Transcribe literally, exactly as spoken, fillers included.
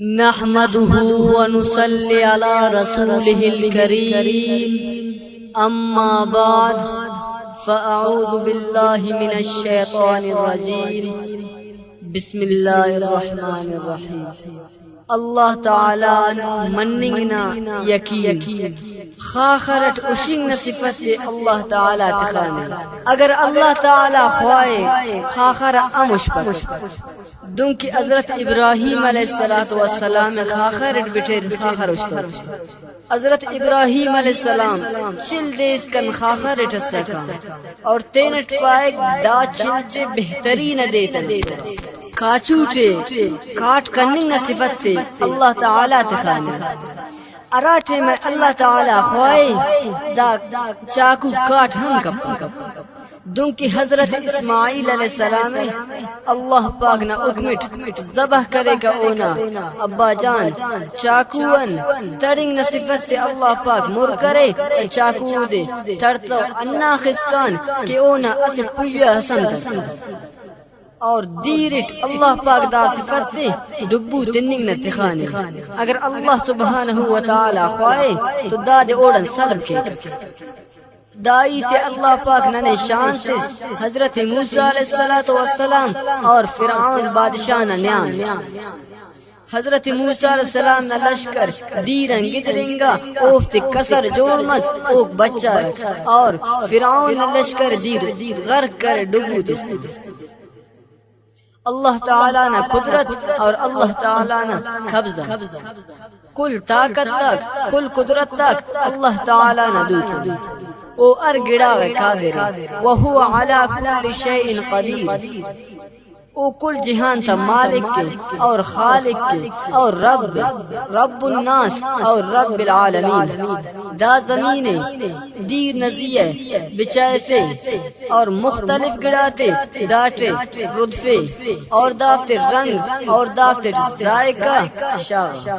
نحمده ونصلي على رسوله الكريم. أما بعد، فأعوذ بالله من الشيطان الرجيم. بسم الله الرحمن الرحيم. اللہ تعالیٰ آن مننگ نا یقین۔ خاخر اٹ ہشنگ نا صفت تے اللہ تعالیٰ تخانے۔ اگر اللہ تعالیٰ خواہے، خاخر ہم ہشپک۔ دنکہ حضرت ابراہیم علیہ الصلوۃ والسلام خاخر اٹ بٹیر، خاخر ہشتو۔ حضرت ابراہیم علیہ السلام چل دے اسکان خاخر اٹ ئسکہ اور تینٹ پائک، دا چل تے بہترین ء دے تنسہ۔ کاچوٹ ء کاٹ کننگ نا صفت تے اللہ تعالیٰ تخانے۔ ہرا ٹائم ء اللہ تعالیٰ خواہے، دا چاکو کاٹ ہم کپک۔ دنکہ حضرت اسماعیل علیہ السلام ء اللہ پاک نا حکم اٹ ذبح کریکہ اونا ابا جان، چاکو ان تڑنگ نا صفت تے اللہ پاک مر کرے، چاکو اودے تڑتو ہندا خسکان کہ اونا اسہ پویہ ہسن تڑتو۔ اور دیر اٹ اللہ پاک دا صفت تے ڈبو تننگ نا تخانے۔ اگر اللہ سبحانہ و تعالیٰ خواہے تو دادے اوڑان سلب کیک۔ دائی تے اللہ پاک ننے شان تس حضرت موسیٰ علیہ الصلوۃ والسلام اور فرعون بادشاہ نا نیام۔ حضرت موسیٰ علیہ السلام نا لشکر دیر آن گدرینگا، اوفتے کسر جوڑ مس، اوک بچارک، اور فرعون نا لشکر دیر غرق کر ڈبو تس۔ اللہ تعالیٰ نا قدرت اور اللہ تعالیٰ نا قبضہ۔ کل طاقت آک، کل قدرت آک اللہ تعالیٰ نا دوٹی۔ او ہر گڑا غا قادر ء۔ وهو على كل شيء قدير۔ او کل جہان تا مالک ء اور خالق ء اور رب ء، رب الناس اور رب العالمین۔ دا زمین ء دیر نا زی ء بچائفے اور مختلف گڑاتے داٹے ردفے اور دافتے رنگ اور دافتے ذائقہ شاغا۔